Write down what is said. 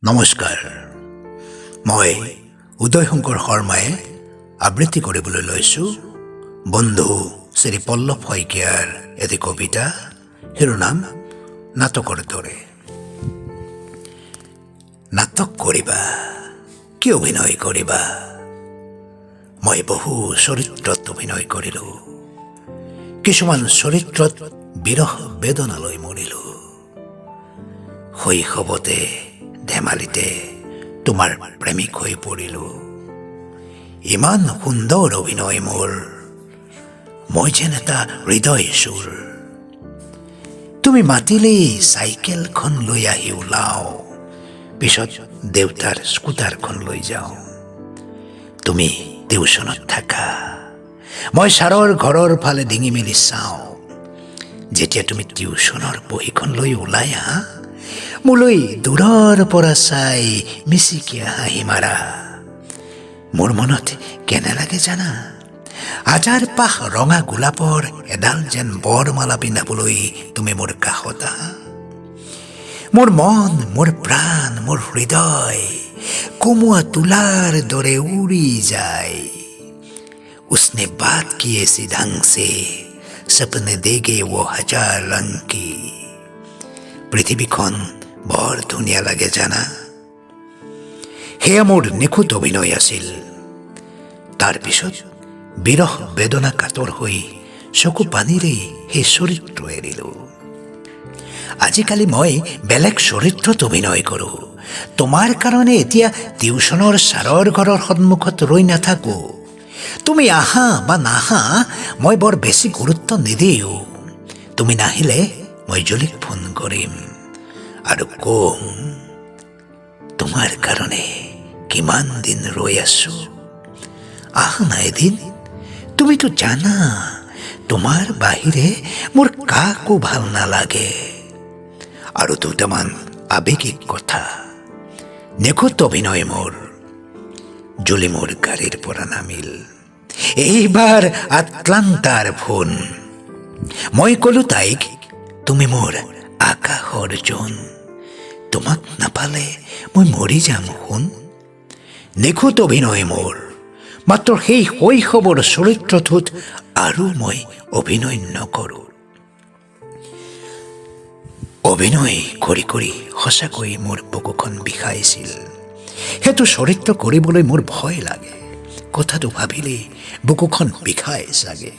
নমস্কাৰ, মই উদয় শংকৰ শৰ্মাই আবৃত্তি কৰিবলৈ লৈছোঁ বন্ধু শ্ৰী পল্লৱ শইকীয়াৰ এটি কবিতা, শিৰোনাম নাটকৰ দৰে। নাটক কৰিবা, কি অভিনয় কৰিবা? মই বহু চৰিত্ৰত অভিনয় কৰিলোঁ। কিছুমান চৰিত্ৰত বিৰহ বেদনালৈ মৰিলোঁ। শৈশৱতে ধেমালিতে তোমাৰ প্ৰেমিক হৈ পৰিলোঁ। ইমান সুন্দৰ অভিনয় মোৰ, মই যেন এটা হৃদয় চোৰ। তুমি মাতিলেই চাইকেলখন লৈ আহি ওলাওঁ, পিছত দেউতাৰ স্কুটাৰখন লৈ যাওঁ। তুমি টিউচনত থাকা, মই ছাৰৰ ঘৰৰ ফালে ডিঙি মেলি চাওঁ। যেতিয়া তুমি টিউচনৰ বহীখন লৈ ওলাই আহা, মোলৈ দূৰৰ পৰা চাই মিচিকীয়া হাঁহি মাৰা, মোৰ মনত কেনে লাগে জানা? হাজাৰ পাহ ৰঙা গোলাপৰ এডাল যেন বৰমালা পিন্ধাবলৈ তুমি মোৰ কাষত আহা। মোৰ মন, মোৰ প্ৰাণ, মোৰ হৃদয় কমোৱা তুলাৰ দৰে উৰি যায়। उसने बात की ऐसी ढंग से, सपने देगे वो हजार रंग की। পৃথিৱীখন বৰ ধুনীয়া লাগে জানা? সেয়া মোৰ নিখুঁত অভিনয় আছিল। তাৰপিছত বিৰহ বেদনা কাতৰ হৈ চকু পানীৰেই সেই চৰিত্ৰ এৰিলোঁ। আজিকালি মই বেলেগ চৰিত্ৰত অভিনয় কৰোঁ। তোমাৰ কাৰণে এতিয়া টিউচনৰ ছাৰৰ ঘৰৰ সন্মুখত ৰৈ নাথাকোঁ। তুমি আহা বা নাহা, মই বৰ বেছি গুৰুত্ব নিদিওঁ। তুমি নাহিলে মই জুলিক ফোন কৰিম আৰু কম, তোমাৰ কাৰণে কিমান দিন ৰৈ আছো, আহা না এদিন। তুমিতো জানা, তোমাৰ বাহিৰে মোৰ কাকো ভাল নালাগে। আৰু দুটামান আৱেগিক কথা। নিখুঁত অভিনয় মোৰ। জুলি মোৰ গাড়ীৰ পৰা নামিল। এইবাৰ আটলান্টাৰ ফোন। মই ক'লো তাইক, তুমি মোৰ আকাশৰ জোন, তোমাক নাপালে মই মৰি যাম সোণ। নিখুঁত অভিনয় মোৰ। মাত্ৰ সেই শৈশৱৰ চৰিত্ৰটোত আৰু মই অভিনয় নকৰোঁ। অভিনয় কৰি কৰি সঁচাকৈ মোৰ বুকুখন বিষাইছিল। সেইটো চৰিত্ৰ কৰিবলৈ মোৰ ভয় লাগে। কথাটো ভাবিলেই বুকুখন বিষাই চাগে।